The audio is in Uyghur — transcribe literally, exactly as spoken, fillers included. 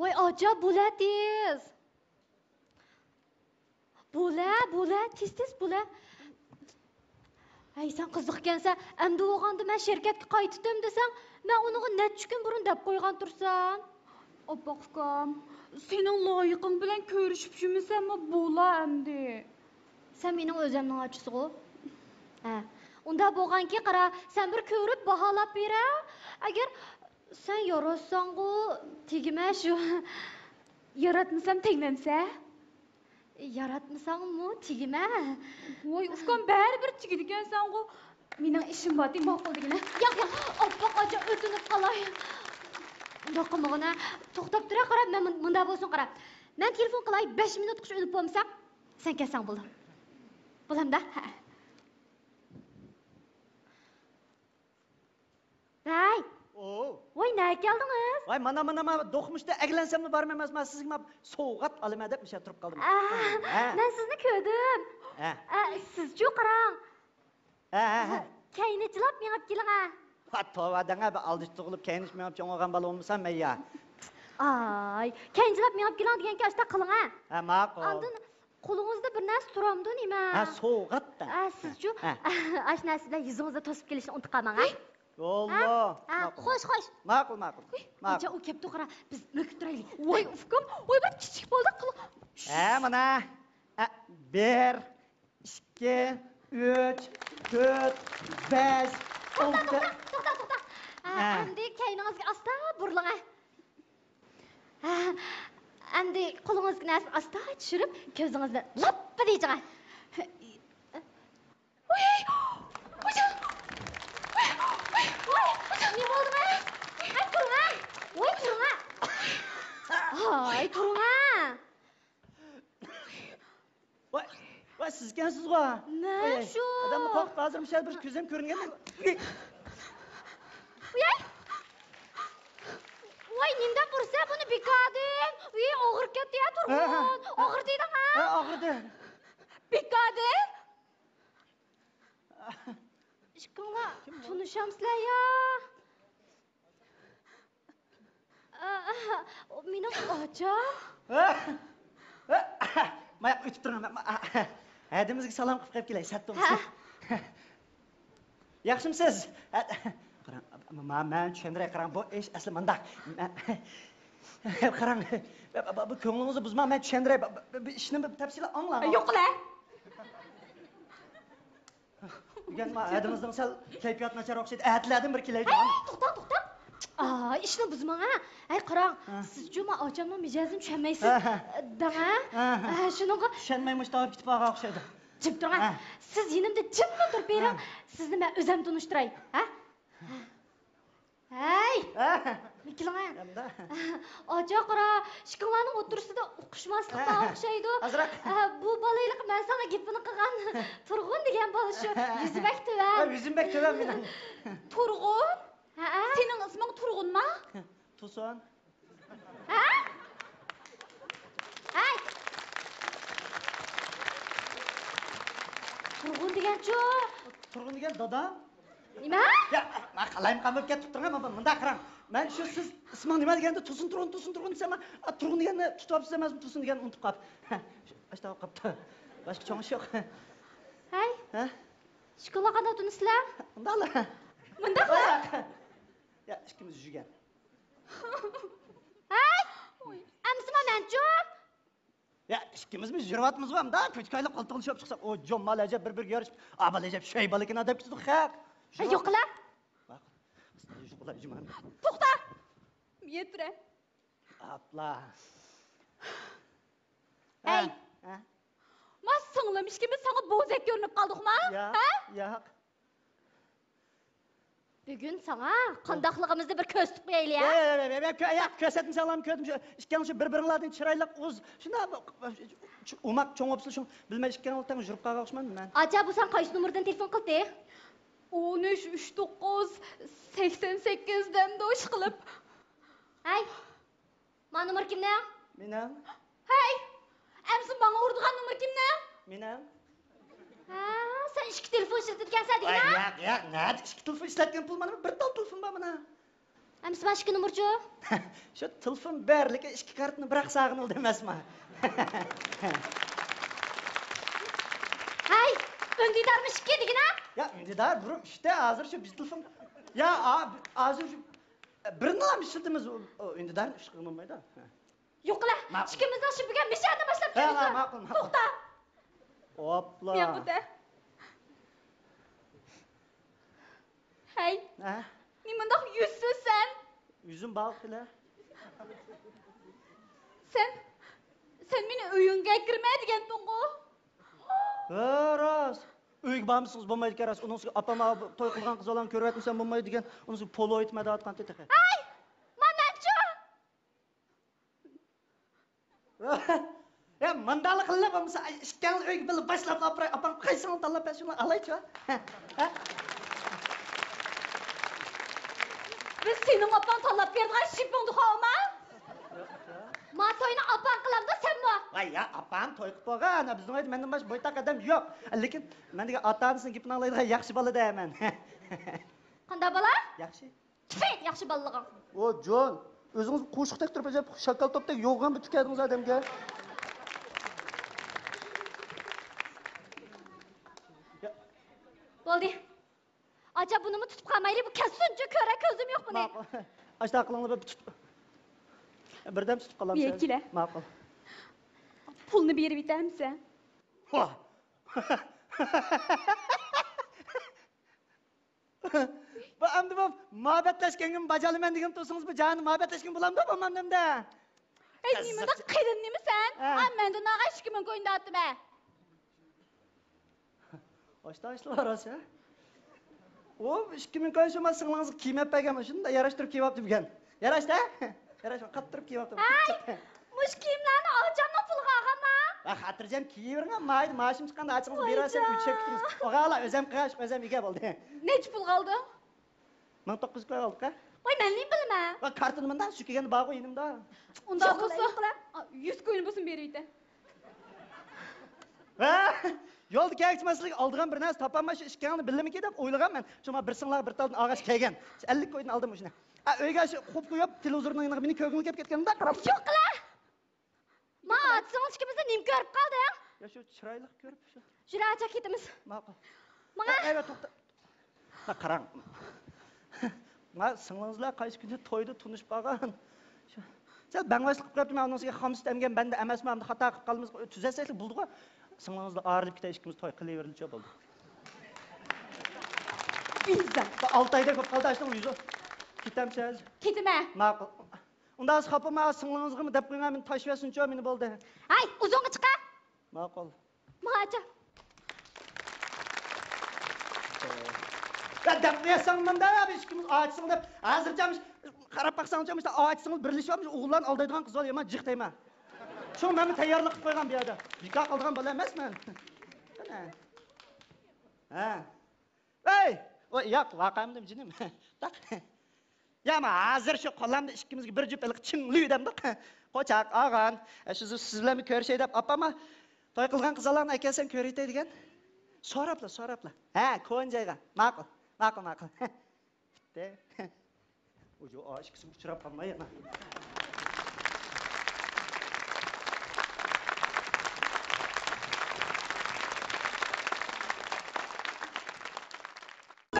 ۋاي ئاچا، بولە تېز! بولە، بولە، تېز، تېز بولە! ھەي، سەن قىزىق ئىكەنسەن. ئەمدى بولغاندا مەن شىركەتكە قايتىتىم دېسەڭ، مەن ئۇنىڭغا نەچچە كۈن بۇرۇن دەپ قويغان تۇرسام. ئاپپاق ئۇكام، سېنىڭ لايىقىڭ بىلەن كۆرۈشۈپ يۈرمىسەممۇ بولا ئەمدى. سەن مېنىڭ ئۆزەمنىڭ ئاچىسىغۇ؟ ھە. ئۇنداق بولغانكى، قارا، سەن بىر كۆرۈپ باھالاپ بېرە. ئەگەر سەن ياراتساڭغۇ، تېگىمە شۇ. ياراتمىسام تەگمەمسە؟ ياراتمىساڭمۇ تېگىمە. ۋاي ئۇكام، بەرىبىر تېگىدىكەنسەنغۇ. مېنىڭ ئىشىم بارتى، ماقۇل دېگىنە. ياق، ياق، ئاپپاق ئاچا، ئۆتۈنۈپ قالاي. ئۇنداق قىلمىغىنە. توختاپ تۇرە، قارا، مەن مۇن-، مۇنداق بولسۇن، قارا. مەن تېلېفون قىلاي، بەش مىنۇتقىچە ئۈنۈپ بولمىساڭ، سەن كەلسەڭ بولىدۇ. بولامدا؟ ھە. ۋەي! ئوۋ! ۋاي، نەگە كەلدىڭىز؟ ۋاي، مانا، مانا، مانا، دوقمۇشتا ئەگلەنسەممۇ بارمەن ئەمەس، مانا سىزگە مانا سوۋغات ئالىمەن دەپ مۇشۇ يەردە تۇرۇپ قالدىم. ئە، ھە. مەن سىزنى كۆردۈم. ھە. ئە، سىزچۇ قاراڭ. ھە، ھە، ھە. كەينىچىلاپ مېڭىپ كېلىڭە. ۋا، توۋا دەڭە، بىر ئالدىشىپ تۇغۇلۇپ كەينىچىپ مېڭىپ چوڭ بولغان بالا بولمىسام مەن يا. ئاي، كەينىچىلاپ مېڭىپ كېلىڭ دېگەنكى ئاشتا قىلىڭە. ھە، ماقۇل. ئاندىن قولىڭىزدا بىر نەرسە تۇرامدۇ نېمە؟ ھە، سوۋغات دەڭ. ھە، سىزچۇ؟ ھە. ئاشۇ نەرسە بىلەن يۈزىڭىزنى توسۇپ كېلىشنى ئۇنتۇپ قالماڭ، ھە؟ يوللا. ھە؟ ھە، ماقۇل، خوش، ماقۇل. خوش. ماقۇل، ماقۇل، ماقۇل. ئاچا، ئۇ كەپتۇ، قارا، بىز مۆكۈپ تۇرايلى. ۋاي ئۇكام، ۋاي بىر كىچىك بالىدەك قىلىڭ. ھە، مانا. ھە، بىر، ئىككى، ئۈچ، تۆت، بەش، توختا، ئالتە. توختا، توختا، توختا. ھە، ھە. ئەمدى كەينىڭىزگە ئاستا بۇرۇلۇڭ، ھە. ھە، ئەمدى قولىڭىزدىكى نەرسىنى ئاستا چۈشۈرۈپ، كۆزىڭىزنى لاپپىدە ئېچىڭ. ۋاي! ۋاي! ۋاي! ۋاي! نېمە بولدى مانا؟ ھەي، تۇرۇڭ ھە! ۋاي، تۇرۇڭ ھە! ھاي، تۇرۇڭ ھە! ۋاي، ۋاي، سىزكەنسىزغۇ؟ مەن شۇ. ئادەمنى قورقۇتۇپ ھازىر مۇشۇ بىر كۆزۈم كۆرۈنگەن. ۋاي! ۋاي، نېمىدەپ ئۇرىسەن بۇنى بىكاردىن؟ ۋىي، ئاغرىپ كەتتى يا، تۇرغۇن. ھە، ھە، ھە. ئاغرىدى دەڭ ھە. ھە، ئاغرىدى. بىكاردىن؟ ئىككىڭلار تونۇشامسىلەر يا؟ ئا، ئا، ئۇ مېنىڭ ئاچام. ماياق ئۆتۈپ تۇرۇڭ. ھەدىمىزگە سالام قىلىپ قېلىپ كېلەي، سەت بولمىسۇن. ھە. ياخشىمۇسىز؟ ھە، قاراڭ، ما-، مەن چۈشەندۈرەي، قاراڭ، بۇ ئىش ئەسلى مۇنداق. مەن، قاراڭ، بۇ، بۇ، بۇ كۆڭلىڭىزنى بۇزماڭ، مەن چۈشەندۈرەي، بۇ، بۇ، بۇ ئىشنى بىر تەپسىلىي ئاڭلاڭ. يوق لە! بۈگۈن ما ھەدىڭىزنىڭ سەل كەيپىياتى ناچار ئوخشايدۇ. ئەتىلەردىن بىر كېلەيدۇ. ھەي، توختا، توختا. ئا، ئىشنى بۇزماڭ ھە. ھەي، قاراڭ، ھە. سىزچۇ ما ئاچامنىڭ مىجەزىنى چۈشەنمەيسىز. ھە، ھە. دەڭ ھە. ھە، ھە. ھە، شۇنىڭغا چۈشەنمەي مۇشۇ تاۋاپ كېتىپ قالغان ئوخشايدۇ. جىم تۇرۇڭ ھە. ھە. سىز يېنىمدا جىملا تۇرۇپ بېرىڭ. ھە. سىزنى مەن ئۆزەم تونۇشتۇراي. ھە؟ ھەي! ھە؟ مىكىلىڭە. ئاچا قارا، ئىككىڭلارنىڭ ئوتتۇرىسىدا ئۇقۇشماسلىق بار ئوخشايدۇ. ئازراق. ئە، بۇ بالا ھېلىقى مەن ساڭا گېپىنى قىلغان تۇرغۇن دېگەن بالا شۇ. يۈزى بەك تۆۋەن. ھە، يۈزۈم بەك تۆۋەن مېنىڭ. تۇرغۇن؟ ھەئە. سېنىڭ ئىسمىڭ تۇرغۇنما؟ تۇرسۇن. ھە؟ ھەي! تۇرغۇن دېگەنچۇ؟ تۇرغۇن دېگەن دادام. نېمە؟ يا، مانا قالايمىقان بولۇپ كەتتىم، تۇرغۇن، مۇنداق قاراڭ. مەن شۇ سىز ئىسمىڭ نېمە دېگەندە، تۇرسۇن، تۇرغۇن، تۇرسۇن، تۇرغۇن دېسەم، مانا، تۇرغۇن دېگەننى تۇتۇۋاپسىز ئەمەسمۇ، تۇرسۇن دېگەننى ئۇنتۇپ قاپ. ئاشۇنداق بولۇپ قاپتۇ. باشقا چوڭ ئىش يوق. ھەي. ھە؟ ئىككىڭلار قانداق تونۇشتۇڭلار؟ مۇنداقلا. مۇنداقلا؟ يا، ئىككىمىز يۈرگەن. ھەي! ئەمسىمۇ مەنچۇ؟ يا، ئىككىمىزمۇ يۈرۈۋاتىمىزغۇ، ئەمدى كۆچكايلىق قولتۇقلىشىپ چىقساق، ئۇ جون مال ئەجەب بىر-بىرىگە يارىشىپ، ئا بالا ئەجەب شەي بالىكىنا دەپ كېتىدۇ خەق. ھە، يوق قىلە. توختا! يېتىرە. ئاپلا. ھەي! ھە؟ ھە؟ ما سىڭلىم ئىككىمىز ساڭا بوزەك كۆرۈنۈپ قالدۇقما؟ ياق، ھە؟ ياق. بۈگۈن ساڭا قانداقلىقىمىزنى بىر كۆرسىتىپ قويايلى، ھە؟ ياق، ياق، كۆرسەتمىسەڭلارمۇ كۆردۈم. شۇ ئىككىڭلار شۇ بىر-بىرىڭلاردىن چىرايلىق ئۇز. شۇنداق ئوماق چوڭ بولۇپسىلا، شۇ بىلمەي ئىككىڭلار تەڭ يۈرۈپ قالغان ئوخشىمامدۇ مەن؟ ئاچا، بۇ ساڭا قايسى نومۇردىن تېلېفون قىلدى؟ ئون ئۈچ، ئۈچ توققۇز، سەكسەن سەككىز دەمدۇ ئىشقىلىپ. ھەي! ما نومۇر كىمنىڭ؟ مېنىڭ. ھەي! ئەمسە ماڭا ئۇرىدىغان نومۇر كىمنىڭ؟ مېنىڭ. ھە، سەن ئىككى تېلېفون ئىشلىتىدىكەنسەن دېگىنە؟ ۋاي، ياق، ياق، نەدە ئىككى تېلېفون ئىشلەتكەن پۇل؟ مانا بىر تال تېلېفون بار مانا. ئەمىسە باشقا نومۇرچۇ؟ شۇ تېلېفون بار، لېكىن ئىككى كارتىنى بىراق ساغىنىۋالدى ئەمەسما؟ ھەي، ئۈندىدارمۇ ئىككى دېگىنە؟ يا، ئۈندىدار بۇرۇن ئۈچتە، ھازىر شۇ بىر تېلېفون. يا، ئا، ھازىر شۇ بىرنىلا ئىشلىتىمىز، ئۇ، ئۇ ئۈندىدارنى ئۈچ قىلغىلى بولمايدۇ. يوقلا، ماقۇل. ئىككىمىزنىڭ شۇ بۈگۈن مىشەنى باشلاپ ھە، ھە، بېرىمىز. ماقۇل، ماقۇل. توختا. ھوپلا. مېڭقۇتە. ھەي، ھە؟ نېمانداق يۈزسىز سەن؟ يۈزۈم باغلىق بىلە. سەن، سەن مېنى ئۆيۈڭگە كىرمە دېگەنتىڭغۇ؟ ھە، راست. ئۆيگە بارمىسىڭىز بولمايدىكەن، راست. ئۇنىڭ ئۈستىگە ئاپام توي قىلغان قىز بالىنى كۆرۈۋەتمىسەم بولمايدۇ دېگەن، ئۇنىڭ ئۈستىگە پولو ئېيتما دەۋاتقانتى تېخى. ھەي، مانا مەنچۇ! يا، ماندالا قىللا بولمىسا، ئىككىڭلار ئۆيگە بىللە باشلاپ ئاپىراي، ئاپام قايسىڭلار تاللاپ بەرسە، شۇنى ئالايچۇ. ھە؟ ھە؟ بىز سېنىڭ ئاپاڭ تاللاپ بېرىدىغان شىپىڭدۇ خاۋما؟ ما توينى ئاپاڭ قىلامدۇ سەنمۇ؟ ۋاي يا، ئاپام توي قىلىپ بولغان، بىزنىڭ ئۆيدە مەندىن باشقا بويتاق ئادەم يوق. لېكىن مەن دېگەن ئاتا-ئانىسىنىڭ گېپىنى ئاڭلايدىغان ياخشى بالا دە مەن. قانداق بالا؟ ياخشى. تۈفەيت ياخشى بالىلىقىڭ. ئو جون، ئۆزىڭىز قوشۇقتەك تۇرۇپ ئەجەب شاكال توپتەك يوغان بىر تۈكەدىڭىز ئادەمگە. بولدى. ئاچا بۇنىمۇ تۇتۇپ قالمايلى، بۇ كەتسۇنچۇ، كۆرە كۆزۈم يوق بۇنى. ماقۇل. ئاشۇنداق قىلىڭلار، بىر تۇت-، بىردەم تۇتۇپ قالامسىز. بۇ يەككىلە. ماقۇل. پۇلنى بېرىۋېتەمسەن؟ ۋاھ. بۇ ئەمدى بۇ مۇھەببەتلەشكەنگىمۇ باجالىمەن دېگىنى تۇرسىڭىز، بۇ جاھاندا مۇھەببەتلەشكىنى بولامدۇ بولمامدۇ ئەمدى؟ ھەي، نېمىنداق قېلىن نېمىسەن؟ ھە. ھە، مەندە ناغاي ئىككى مىڭ كوينى ئاتتىم ھە. ئاشتا ئىشلار راست ھە؟ ئۇ ئىككى مىڭ كوينى شۇ ما سىڭلىڭىزغا كىيمەپ بەرگەن، شۇنداق ياراشتۇرۇپ كىيىۋاپتۇ بۈگۈن. ياراشتى ھە؟ ياراشتى، قاتتۇرۇپ كىيىۋاپتۇ. ھەي، مۇشۇ كىيىملەرنى ئاچامنىڭ پۇلىغا ئالغانما؟ ۋاي، خاتىرجەم كىيىۋېرىڭ، مايدا مائاشىم چىققاندا ئاچىڭىزغا بېرىۋەرسەم، ئۆي چېكىپ كېتىمىز. ئوغالا، ئۆزەم قىغاش، ئۆزەم ئىگە بولدى. نەچچە پۇلغا ئالدىڭ؟ مىڭ توققۇز يۈز كوي ئالدىق ھە؟ ۋاي، مەن نېمە بىلىمەن؟ ۋاي، كارتىنى مۇنداق، شۇ كەلگەندە بارغۇ يېنىمدا. ئۇنداق بولسا، يۈز كوينى بولسۇن بېرىۋېتە. ھە؟ يولدا كەچمەسلىك ئالىدىغان بىر نەرسە تاپالماي، شۇ ئىككىڭلارنى بىللىمىكىن دەپ ئويلىغان مەن. شۇڭا بىر سىڭلارغا بىر تالدىن ئالغاچ كەلگەن. شۇ ئەللىك كويدىن ئالدىم مۇشۇنى. ھە، ئۆيگە شۇ قويۇپ قويۇپ، تېلېۋىزورنىڭ يېنىغا مېنى كۆرگۈڭ كېلىپ كەتكەندە قاراپ. يوقلا! ما ئاتىسىڭىز ئىككىمىزنى نېمە كۆرۈپ قالدىڭ؟ يا شۇ چىرايلىق كۆرۈپ شۇ. يۈر ئاچا كېتىمىز. ماقۇل. ماڭا. ھە، ئەيۋە، توختا. ھە، قاراڭ. ما سىڭلىڭىزلار قايسى كۈنى تويدا تونۇشۇپ قالغان. شۇ، سەل بەڭۋەشلىك قىلىپ قويۇپتۇ، مەن ئۇنىڭ ئۈستىگە خام سۈت ئەمگەن بەندە ئەمەسمۇ، ئەمدى خاتا قىلىپ قالىمىز، تۈزەتسەكلا بولىدىغۇ. سىڭلىڭىزلا ئايرىلىپ كېتەي، ئىككىمىز توي قىلىۋېرىلىچۇ بولدى. بىززە. ئالتە ئايدەك بولۇپ قالدى ئاشۇنىڭ يۈزى. كېتەمسىز؟ كېتىمەن. ماقۇل. ئۇنداق خاپىما سىڭلىڭىزغىمۇ دەپ قويۇڭ، مېنى تاشلىۋەتسۇنچۇ، مېنى بولدى. ھەي، ئۇزۇنغا چىقە! ماقۇل. ماڭا ئاچا. يا دەپ قويساڭ مۇنداق، يا بىز ئىككىمىز ئاچىسىڭ دەپ، ھازىرچە قاراپ باقساڭچە، مۇشۇ ئاچىسىڭىز بىرلىشىپ، مۇشۇ ئوغۇللارنى ئالدايدىغان قىز بار، يامان جىق دەيمەن. شۇڭا مەنمۇ تەييارلىق قىلىپ قويغان بۇ يەردە. بىكار قالىدىغان بالا ئەمەسمەن. قېنى. ھە. ۋەي! ۋاي، ياق، ۋەقەمدىم جېنىم. تاق. يا، ما ھازىر شۇ قولامدا ئىككىمىزگە بىر جۈپ ھېلىقى چىڭلۈ دەمدۇق. قوچاق ئاغان، شۇ سىز بىلەنمۇ كۆرۈشەي دەپ ئاپاما توي قىلغان قىزالارنى ئەكەلسەم كۆرۈۋېتەي دېگەن. سوراپلا، سوراپلا. ھە، كونا جايغا. ماقۇل، ماقۇل، ماقۇل. پۈتتى. ئۇجۇ ئا ئىككىسى ئۇچراپ قالماي يەنە.